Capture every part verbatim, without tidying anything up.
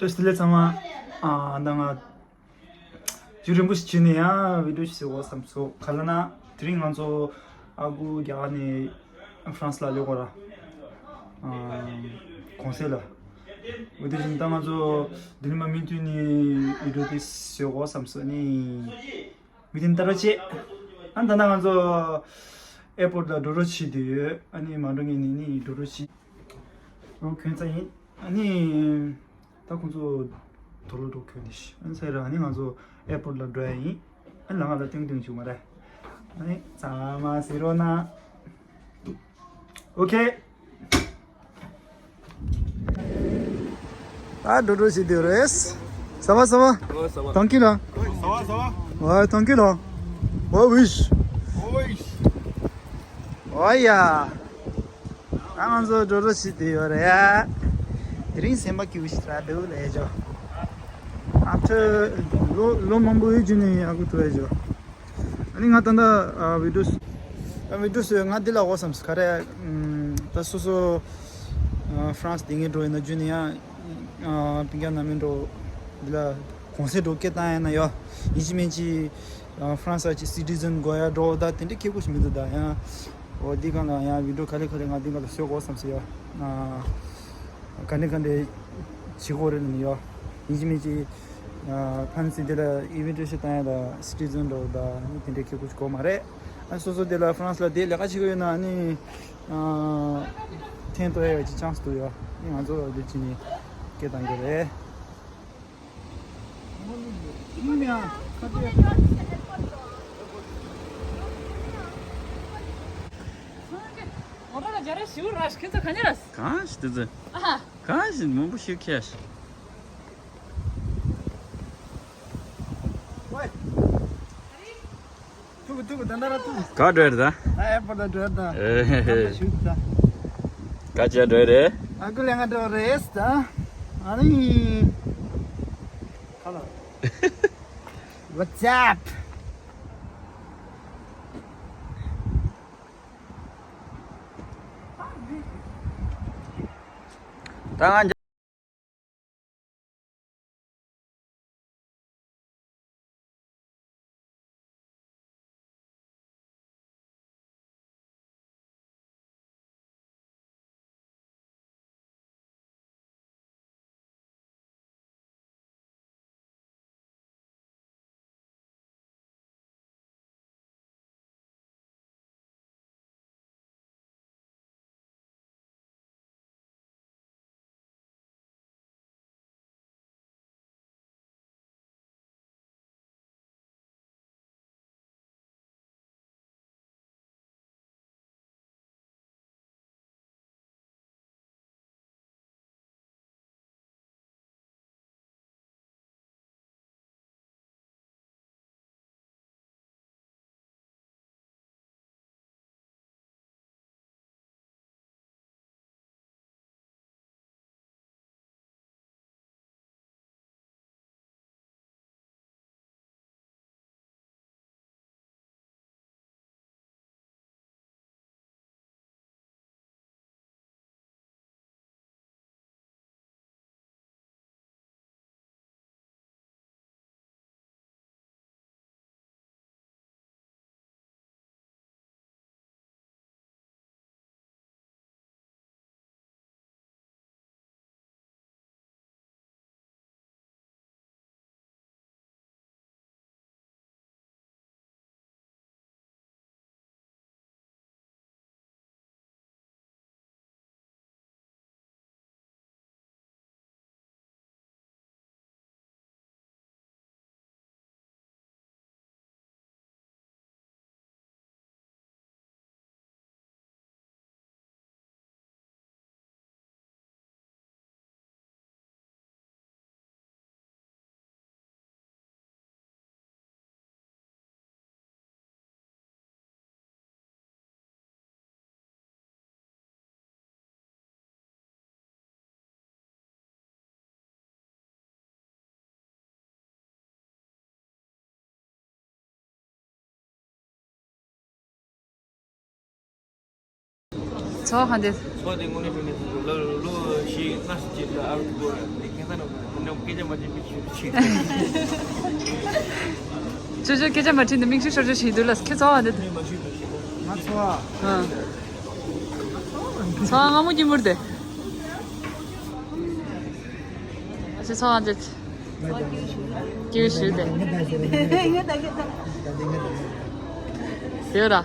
བཀྲ་ཤིས་བདེ་ལེགས་ཚང་མ། ཨ་ད་ང་རྒྱུན་རིང་པོ་ཞིག་བྱས་ནས་ཡང་བི་ཌིའོ་ཞིག་བཟོ་དགོས་བསམ་སོང་། ག་ལ་ན་དེ་རིང་ང་ཚོ་ཨ་ཁུ་རྒྱ་གར་ནས་ཧྥ་རན་སི་ལ་སླེབས་ཀྱི་ཡོད་ར། ཨ་གུང་སེང་ལ། འོ་དེ་བཞིན་ད་ང་ཚོ་ལྡི་ལི་མ་མི་མཐུད་ནས་བི་ཌིའོ་དེ་བཟོ་དགོས་བསམ་སོང་ནི། མི་དེ་ནི་ད་རོ་ཆེ། ཨ་ད་ནང་ང་ཚོ་ཨེར་པོར་ཊི་ལ་འགྲོ་རོགས་བྱེད་དུ་ཡོད། ཨ་ནི་མ་འགྲོ་ངེས་ནི་ནི་འགྲོ་རོགས་བྱེད། རོགས་གྱོན་ཚ་ཡིན། ཨ་ནི་ད་ཁོང་ཚོ་དོ་རོ་འགྲོ་གྱོན་ནི་ཤི། ཨ་ནི་ཚེ་ར་ཨ་ནི་ང་ཚོ་ཨེར་པོར་ཊི་ལ་འགྲོ་ཡ་ཡིན། ཨ་ནི་ལ་ང་ལ་ཏིང་ཏིང་བྱུང་མ་རེད། ཨ་ནི་ཚང་མ་ཟེར་རོགས་གནང་། ཨོ་ཁེ། ད་འགྲོ་འགྲོ་བྱེད་དུ་རེད། Ça va, ça va? Ouais, ça va. Tranquille, hein? Ça va, ça va. Ouais, tranquille, hein? Ouais, oui. Oui. Ouais, ཡ། ད་ང་ཚོ་འགྲོ་འགྲོ་བྱེད་དུ་ཡོད་རེད། དེ་རིང་སེམས་པ་སྐྱིད་པོ་ཞིག་རག་འདུག་ལས་ཅོ། ཨ་ཕྲུ་ལོ་ལོ་མང་པོ་ཡོད་རྒྱུ་ནས་ཡག་པོ་ཐུག་ཡ་ཅོ། ཨ་ནི་ང་ད་ལྟ་ཨ་བི་ཌིའོ་ཨ་བི་ཌིའོ་ང་འདི་ལ་འོ་བསམ་སོང་། ག་རེ་ད་སོ་སོ་ཨ་ཧྥ་རན་སི་དེ་ངས་འགྲོ་ཡིན་ན་རྒྱུ་ནས་ཡང་ཨ་སྤུན་ཀྱག་ནང་མི་འགྲོ་འདི་ལ་གུང་སེང་འགྲོ་སྐད་བཏང་ཡིན་ན་ཡོ། ཡིན་གཅིག་མིན་གཅིག་ཨ་ཧྥ་རན་སི་གི་སི་ཊི་ཛན་དགོས་ཡ་འགྲོ་ད་དེ་འདྲའི་ཁེ་པོ་ཞིག་མི་འདུག་ད་ཡང་འོ་འདི་གང་ལ་ཡང་བི་ཌིའོ་ག་ལེ་ག་ལེ་ང་འདི་གང་ལ་བཟོ་དགོས་བསམ་སོང་ཡོ། ཨ་ག་འདྲ་ག་འདྲ་བྱེད་དགོས་རེད་ནི་ཡོ། ཡིན་གཅིག་མིན་གཅིག་ཨ་ཕན་སི་དེ་ལ་ཨི་ཝེན་ཊི་རེ་ཞིག་བཏང་ཡ་ལ་སི་ཊི་ཛན་འགྲོ་ད་ནི་དེ་འདྲའི་ཁེ་པོ་ཞིག་དགོས་མ་རེད། ཨ་སོ་སོ་དེ་ལ་ཧྥ་རན་སི་ལ་དེ་ལས་ཀ་བྱེད་དགོས་ཡོད་ན་ནི་ཨ་ཐེན་ཏོ་ཡ་ཡོད་ཀྱི་ཆང་སི་འདུག་ཡོ། ནི་ང་ཚོ་ལ་འདི་ཅི་ནི་སྐད་བཏང་དགོས་རེད། གང་ཞིག་དེ་ཚོ། གང་ཞིག་མང་པོ་ཞིག་ཁྱེར་ཞིག་ཐུག་ཐུག་ད་ན་ར་ཐུག་ག་འགྲོ་ཡ་རེད་ད། ད་ཨེར་པོར་ཊི་ལ་འགྲོ་ཡ་ད། ཨེ་ད་ད་ཞུ་ད། ག་བྱས་འགྲོ་ཡ་རེད། ཨ་ཁུ་ལེན་ག་འགྲོ་རེད་ད། ཨ་ནི། Hello. What's up? ད་ང་ཚོ་ཧ་འདི། ཚོ་དེ་དངོས་གནས་དྲང་གནས་ལོ་ལོ་བཞི་ལྔ་ཞིག་ཅིག་ལ་ཨ་རུ་ཐུག་གོ་རེད། དེ་ཁེ་ས་ནང་དངོས་གནས་ སྐད་ཆ་མ་བྱེད་མི་ཤེས་ཤེས། ཅོ་ཅོ་སྐད་ཆ་མ་དྲིས་ནས་མིག་ཆུ་ཤོར་ཤོར་བྱེད་འདུག་ལ། ཁྱེད་ཚོ་བ་འདི། ང་ཚོ་བ། ཨ། ཚོ་བ་སྔ་མོ་སྐྱིད་པོར་དེ། ཨ་ཅེ་ཚོ་བ་འདི། སྐྱིད་ཤོས་དེ། དེ་ར།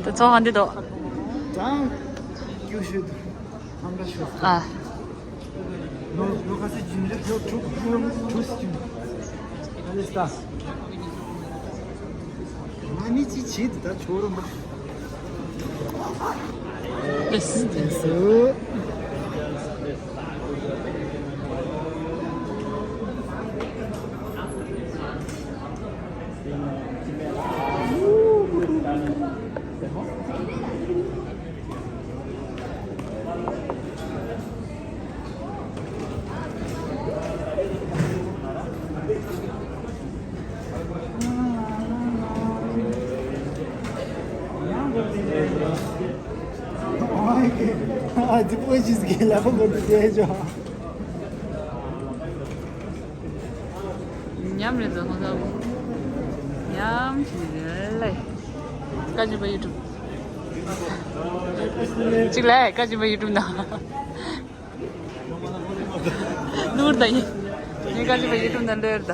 ད་ཚོ་ཧ་འདི་དོ། ཀྱང་། ཀྱུ་ཤུ་དུ། ཧམ་ར་ཤུ། ཨ། ནོ་ནོ་ཁ་སི་ཇིན་རེ་ཐོ་ཐུ་ཐུ་ཐུ་སི་ཅིན། ཨ་ལེ་སྟ། མ་ནི་ཅི་ཆི་དུ་ད་ཆོ་རུ་མ། ལེས། ལེས། ཨ་ཙི་པོ་ཅིས་གི་ལ་ཁོ་གོ་ཏེ་ཇོ། ཉམས་རེད་ཟེར་ཁོང་ཚོ། ཉམས་ཞིག་རེད་ལེ། བཀའ་བཞིན་པ་ཡུ་ཊུབ། གཅིག་ལས་བཀའ་བཞིན་པ་ཡུ་ཊུབ་ནང་། ནོར་ད་ཡིན། ངས་བཀའ་བཞིན་པ་ཡུ་ཊུབ་ནང་ལོས་ད།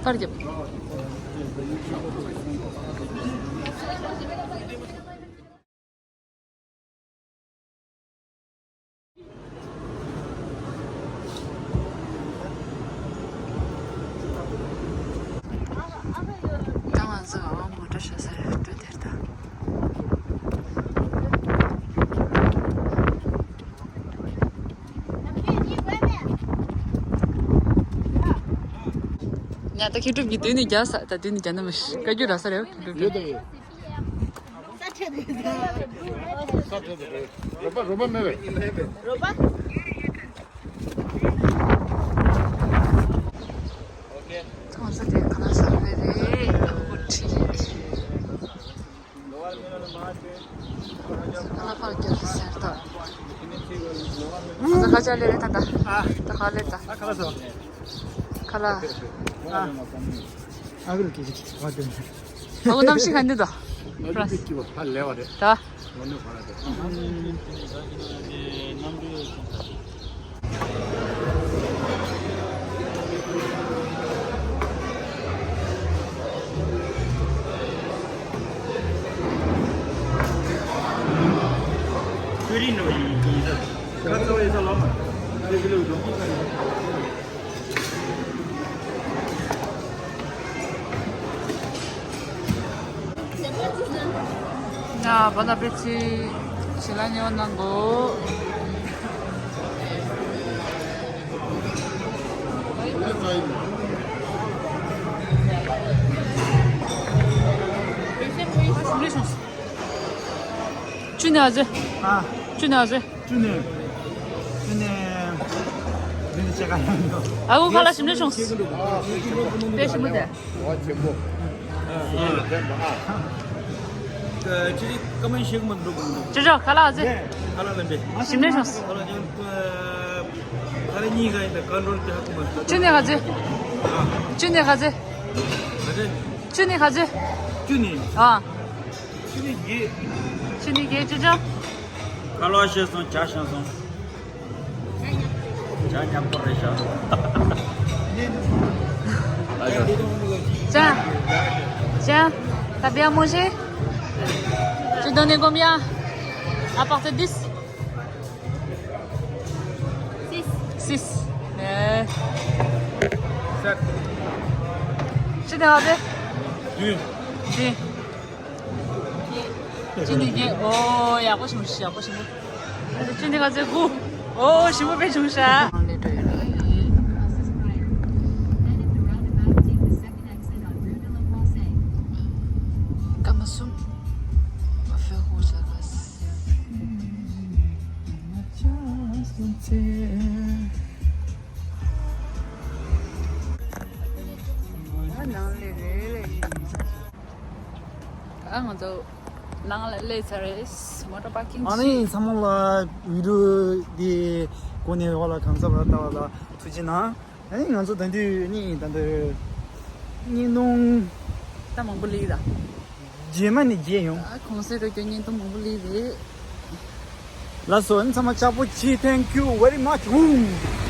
པར་རྒྱབ། ད་ང་ཚོ་མོ་ཊ་ཤོ་ས་རེད་འགྲོ་དེར་ད། ཉ་ད་ཁྱི་གྲུབ་ཀྱི་དུས་ནི་རྒྱ་ས་ད་དུས་ནི་རྒྱ་ན་མི་ཤི་བཀའ་རྒྱུ་ར་ས་རེད་ཁྱི་གྲུབ་ཀྱི། རོ་པ་རོ་པ་མེད་པས། རོ་པ། ཐོང་ས་དེ་ཁ་ལག་ཟ་རེ་རེད། ཨོ་ཁྲི་རེད། ཁ་ལག་ཕར་རྒྱབ་ཀྱི་ཟེར་ད། ཁ་ལག་ཁ་ཆ་ལེ་རེད་ད་ད། ཨ། ད་ཁ་ལེ་ད། ཨ་ཁ་ལག་ཟ། ཁ་ལག་ཨ། ཨ་གི་རུ་ཀི་ཀི་ཀི་བ་དེ། ཨ་བོ་གནམ་གཤིས་ག་འདི་དོ། ཨ་གི་ཀི་ཀི་བ་ཧ་ལས་བ་རེད། ད། ངོ་ནས་ཧ་ལས་རེད། ཁྱོད་རིགས་ནང་ཡིན་ཡིན་ད། ཁ་ཚ་བ་ཡིན་ས་ལོ་མ། ཁྱོད་ཀྱི་ལུགས་འགྲོ། ཡ་བ་ན་པེ་ཚི་ཞི་ལ་ཉོ་ནང་གོ། ཅུ་ནས་ཨ་ཟེ། ཨ། ཅུ་ནས་ཨ་ཟེ། ཅུ་ནས། ཅུ་ནས། མི་ནི་ཆེ་ག་ཡང་འདུག་ཨ་ཁུ་ཁ་ལག་ཞིམ་ནས་བྱུང་། དཔེ་ཞིམ་པོ་དེ། ཨ་ཆེན་པོ། ཨ་ཅི་ཀ་མན་ཤེག་མ་འགྲོ་གི་འདུག་ཅོ་ཅོ་ཁ་ལག་ཨ་ཟེ། ཁ་ལག་ལ་འདི། ཞིམ་ནས་བྱུང་། ཁ་ལག་ཉིན་ཁ་ལ་ཉིན་ཁ་ཡིན་ད་ཀོན་ཊོལ་དེ་ཧ་གོ་མ་ཐུབ། ཅུ་ནས་ཨ་ཟེ། ཨ། ཅུ་ནས་ཨ་ཟེ། ཨ་ཟེ། ཆུ་ནི་ག་ཚོད། ཆུ་ནི། ཨ། ཆུ་ནི་བརྒྱད། ཆུ་ནི་བརྒྱད་ཅི་ཅང་། ཁ་ལོ་ཤེས་སོང་། ཇ་ཤང་སོང་། ཇ་ཉམ་པོ་རེད་ཤག Tiens, tiens, t'as bien mangé? Tu donnes combien? À partir de dix? Six. Six. Euh. Sept. Tu t'es rappelé? Deux. Deux. ཅི་འདི་རྒྱས། ཨོ་ཡག་པོ་བྱུང་ཤག་ཡག་པོ་བྱུང་། ཅི་འདི་ག་ཚོད་དགུ། ཨོ་ཞིམ་པོ་དཔེ་བྱུང་ཤག་སྐར་མ་གསུམ། ནང་ལས་རེད་ལས། ཨ་ང་ཚོ་ནང་ལ་སླེབས་ཚར་རེད། མོ་ཊ་པར་ཀིང་ཨ་ནི་ཚང་མ་ལ་བི་ཌི་ཡོ་འདི་གོ་ནས་འོག་ལ་གང་ཚབ་ལ་ལྟ་བ་ལ་ཐུགས་རྗེ་གནང་། ཨ་ནི་ང་ཚོ་ད་དུས་ནི་ད་དུས་བརྙན་ཐུང་ད་མང་པོ་སླེབས་ད། རྗེས་མ་ནི་རྗེས་ཡོང་། ཨ་གོང་གསལ་རོ་སྐྱོ་བརྙན་ཐུང་མང་པོ་སླེབས་རེད། ལགས་སོ། ཨ་ནི་ཚང་མ་ལྕགས་པོ་ཆེ། Thank you very much. ཨུ།